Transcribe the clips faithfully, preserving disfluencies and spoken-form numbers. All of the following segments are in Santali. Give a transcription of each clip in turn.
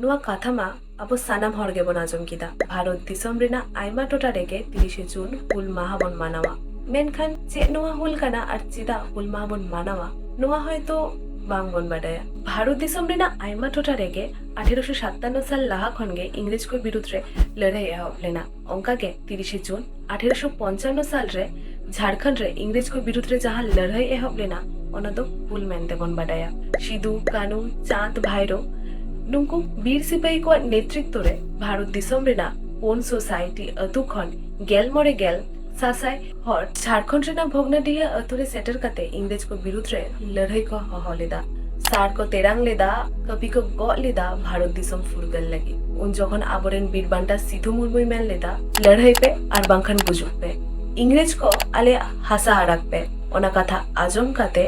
ᱱᱚᱣᱟ ᱠᱟᱛᱷᱟ ᱢᱟ ᱟᱵᱚ ᱥᱟᱱᱟᱢ ᱦᱚᱲ ᱜᱮᱵᱚᱱ ᱟᱸᱡᱚᱢ ᱠᱮᱫᱟ, ᱵᱷᱟᱨᱚᱛ ᱫᱤᱥᱚᱢ ᱨᱮᱱᱟᱜ ᱟᱭᱢᱟ ᱴᱚᱴᱷᱟ ᱨᱮᱜᱮ ᱛᱤᱨᱤᱥᱮ ᱡᱩᱱ ᱦᱩᱞ ᱢᱟᱦᱟ ᱵᱚᱱ ᱢᱟᱱᱟᱣᱟ᱾ ᱢᱮᱱᱠᱷᱟᱱ ᱪᱮᱫ ᱱᱚᱣᱟ ᱦᱩᱞ ᱠᱟᱱᱟ ᱟᱨ ᱪᱮᱫᱟᱜ ᱦᱩᱞ ᱢᱟᱦᱟ ᱵᱚᱱ ᱢᱟᱱᱟᱣᱟ, ᱱᱚᱣᱟ ᱦᱚᱭᱛᱳ ᱵᱟᱝ ᱵᱚᱱ ᱵᱟᱰᱟᱭᱟ᱾ ᱵᱷᱟᱨᱚᱛ ᱫᱤᱥᱚᱢ ᱨᱮᱱᱟᱜ ᱟᱭᱢᱟ ᱴᱚᱴᱷᱟ ᱨᱮᱜᱮ ᱟᱴᱷᱮᱨᱚᱥᱚ ᱥᱟᱛᱟᱱᱱᱚ ᱥᱟᱞ ᱞᱟᱦᱟ ᱠᱷᱚᱱ ᱜᱮ ᱤᱝᱨᱮᱡᱽ ᱠᱚ ᱵᱤᱨᱩᱫᱽ ᱨᱮ ᱞᱟᱹᱲᱦᱟᱹᱭ ᱮᱦᱚᱵ ᱞᱮᱱᱟ᱾ ᱚᱱᱠᱟ ᱜᱮ ᱛᱤᱨᱤᱥᱮ ᱡᱩᱱ ᱟᱴᱷᱮᱨᱚᱥᱚ ᱯᱚᱧᱪᱟᱱᱱᱚ ᱥᱟᱞ ᱨᱮ ᱡᱷᱟᱲᱠᱷᱚᱸᱰ ᱨᱮ ᱤᱝᱨᱮᱡᱽ ᱠᱚ ᱵᱤᱨᱩᱫᱽ ᱨᱮ ᱡᱟᱦᱟᱸ ᱞᱟᱹᱲᱦᱟᱹᱭ ᱮᱦᱚᱵ ᱞᱮᱱᱟ, ᱚᱱᱟ ᱫᱚ ᱦᱩᱞ ᱢᱮᱱᱛᱮ ᱵᱚᱱ ᱵᱟᱰᱟᱭᱟ᱾ ᱥᱤᱫᱩ, ᱠᱟᱹᱱᱩ, ᱪᱟᱸᱫᱽ, ᱵᱷᱟᱭᱨᱳ, ᱱᱩᱠᱩ ᱵᱤᱨ ᱥᱤᱯᱟᱹᱦᱤ ᱠᱚᱣᱟᱜ ᱱᱮᱛᱨᱤᱛᱵ ᱨᱮ ᱵᱷᱟᱨᱚᱛ ᱫᱤᱥᱚᱢ ᱨᱮᱱᱟᱜ ᱯᱩᱱ ᱥᱳᱥᱟᱭᱴᱤ ᱟᱹᱛᱩ ᱠᱷᱚᱱ ᱜᱮᱞ ᱢᱚᱬᱮ ᱜᱮᱞ ᱥᱟᱥᱟᱭ ᱦᱚᱲ ᱡᱷᱟᱲᱠᱷᱚᱸᱰ ᱨᱮᱱᱟᱜ ᱵᱷᱚᱜᱽᱱᱟᱰᱤᱦᱟ ᱟᱹᱛᱩ ᱨᱮ ᱥᱮᱴᱮᱨ ᱠᱟᱛᱮ ᱤᱝᱨᱮᱡᱽ ᱠᱚ ᱵᱤᱨᱩᱫᱽ ᱨᱮ ᱞᱟᱹᱲᱦᱟᱹᱭ ᱠᱚ ᱦᱚᱦᱚ ᱞᱮᱫᱟ᱾ ᱥᱟᱨ ᱠᱚ ᱛᱮᱨᱟᱝ ᱞᱮᱫᱟ, ᱠᱟᱹᱯᱤ ᱠᱚ ᱜᱚᱜ ᱞᱮᱫᱟ ᱵᱷᱟᱨᱚᱛ ᱫᱤᱥᱚᱢ ᱯᱷᱩᱨᱜᱟᱹᱞ ᱞᱟᱹᱜᱤᱫ᱾ ᱩᱱ ᱡᱚᱠᱷᱚᱱ ᱟᱵᱚᱨᱮᱱ ᱵᱤᱨ ᱵᱟᱱᱴᱟ ᱥᱤᱫᱷᱩ ᱢᱩᱨᱢᱩᱭ ᱢᱮᱱ ᱞᱮᱫᱟ, "ᱞᱟᱹᱲᱦᱟᱹᱭ ᱯᱮ ᱟᱨ ᱵᱟᱝᱠᱷᱟᱱ ᱜᱩᱡᱩᱜ ᱯᱮ, ᱤᱝᱨᱮᱡᱽ ᱠᱚ ᱟᱞᱮᱭᱟᱜ ᱦᱟᱥᱟ ᱟᱲᱟᱜ ᱯᱮ", ᱚᱱᱟ ᱠᱟᱛᱷᱟ ᱟᱸᱡᱚᱢ ᱠᱟᱛᱮ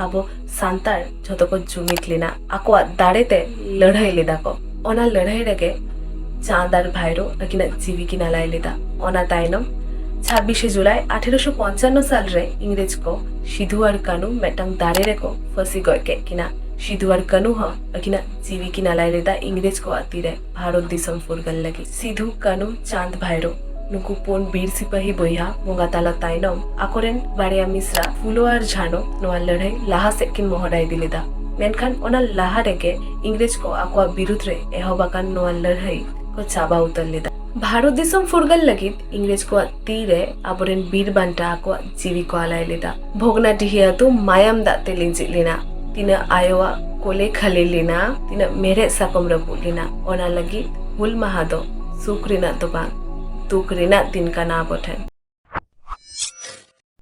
ᱟᱵᱚ ᱥᱟᱱᱛᱟᱲ ᱡᱷᱚᱛᱚ ᱠᱚ ᱡᱩᱢᱤᱫ ᱞᱮᱱᱟ, ᱟᱠᱚᱣᱟᱜ ᱫᱟᱲᱮ ᱛᱮ ᱞᱟᱹᱲᱦᱟᱹᱭ ᱞᱮᱫᱟ ᱠᱚ᱾ ᱚᱱᱟ ᱞᱟᱹᱲᱦᱟᱹᱭ ᱨᱮᱜᱮ ᱪᱟᱸᱫᱽ ᱟᱨ ᱵᱷᱟᱭᱨᱳ ᱟᱹᱠᱤᱱᱟᱜ ᱡᱤᱣᱤ ᱠᱤᱱ ᱟᱞᱟᱭ ᱞᱮᱫᱟ᱾ ᱚᱱᱟ ᱛᱟᱭᱱᱚᱢ ᱪᱷᱟᱵᱵᱤᱥᱮ ᱡᱩᱞᱟᱭ ᱟᱴᱷᱮᱨᱚᱥᱚ ᱯᱚᱧᱪᱟᱱᱱᱚ ᱥᱟᱞ ᱨᱮ ᱤᱝᱨᱮᱡᱽ ᱠᱚ ᱥᱤᱫᱷᱩ ᱟᱨ ᱠᱟᱹᱱᱩ ᱢᱤᱫᱴᱟᱝ ᱫᱟᱨᱮ ᱨᱮᱠᱚ ᱯᱷᱟᱹᱥᱤ ᱜᱚᱡ ᱠᱮᱫ ᱠᱤᱱᱟ᱾ ᱥᱤᱫᱷᱩ ᱟᱨ ᱠᱟᱹᱱᱩ ᱦᱚᱸ ᱟᱹᱠᱤᱱᱟᱜ ᱡᱤᱣᱤ ᱠᱤᱱ ᱟᱞᱟᱭ ᱞᱮᱫᱟ ᱤᱝᱨᱮᱡᱽ ᱠᱚᱣᱟᱜ ᱛᱤᱨᱮ ᱵᱷᱟᱨᱚᱛ ᱫᱤᱥᱚᱢ ᱯᱷᱩᱨᱜᱟᱹᱞ ᱞᱟᱹᱜᱤᱫ᱾ ᱥᱤᱫᱷᱩ, ᱠᱟᱹᱱᱩ, ᱪᱟᱸᱫᱽ, ᱵᱷᱟᱭᱨᱳ, ᱱᱩᱠᱩ ᱯᱩᱱ ᱵᱤᱨ ᱥᱤᱯᱟᱹᱦᱤ ᱵᱚᱭᱦᱟ ᱵᱚᱸᱜᱟ ᱛᱟᱞᱟ ᱛᱟᱭᱱᱚᱢ ᱟᱠᱚᱨᱮᱱ ᱵᱟᱨᱭᱟ ᱢᱤᱥᱨᱟ ᱯᱷᱩᱞᱳ ᱟᱨ ᱡᱷᱟᱱᱳ ᱱᱚᱣᱟ ᱞᱟᱹᱲᱦᱟᱹᱭ ᱞᱟᱦᱟ ᱥᱮᱫ ᱠᱤᱱ ᱢᱚᱦᱰᱟ ᱤᱫᱤ ᱞᱮᱫᱟ᱾ ᱢᱮᱱᱠᱷᱟᱱ ᱚᱱᱟ ᱞᱟᱦᱟ ᱨᱮᱜᱮ ᱤᱝᱨᱮᱡᱽ ᱠᱚ ᱟᱠᱚᱣᱟᱜ ᱵᱤᱨᱩᱫᱽ ᱨᱮ ᱮᱦᱚᱵ ᱟᱠᱟᱱ ᱱᱚᱣᱟ ᱞᱟᱹᱲᱦᱟᱹᱭ ᱠᱚ ᱪᱟᱵᱟ ᱩᱛᱟᱹᱨ ᱞᱮᱫᱟ᱾ ᱵᱷᱟᱨᱚᱛ ᱫᱤᱥᱚᱢ ᱯᱷᱩᱨᱜᱟᱹᱞ ᱞᱟᱹᱜᱤᱫ ᱤᱝᱨᱮᱡᱽ ᱠᱚᱣᱟᱜ ᱛᱤ ᱨᱮ ᱟᱵᱚᱨᱮᱱ ᱵᱤᱨ ᱵᱟᱱᱴᱟ ᱟᱠᱚᱣᱟᱜ ᱡᱤᱣᱤ ᱠᱚ ᱟᱞᱟᱭ ᱞᱮᱫᱟ᱾ ᱵᱷᱚᱜᱽᱱᱟᱰᱤᱦᱤ ᱟᱹᱛᱩ ᱢᱟᱭᱟᱢ ᱫᱟᱜ ᱛᱮ ᱞᱤᱸᱡᱤᱫ ᱞᱮᱱᱟ᱾ ᱛᱤᱱᱟᱹᱜ ᱟᱭᱳᱣᱟᱜ ᱠᱚᱞᱮ ᱠᱷᱟᱹᱞᱤ ᱞᱮᱱᱟ, ᱛᱤᱱᱟᱹᱜ ᱢᱮᱨᱮᱫ ᱥᱟᱠᱚᱢ ᱨᱟᱹᱯᱩᱫ ᱞᱮᱱᱟ᱾ ᱚᱱᱟ ᱞᱟᱹᱜᱤᱫ ᱦᱩᱞ ᱢᱟᱦᱟ ᱫᱚ ᱥᱩᱠ ᱨᱮᱱᱟᱜ ᱫᱚ ᱵᱟᱝ, ᱫᱩᱠ ᱨᱮᱱᱟᱜ ᱫᱤᱱ ᱠᱟᱱᱟ ᱟᱵᱚ ᱴᱷᱮᱱ᱾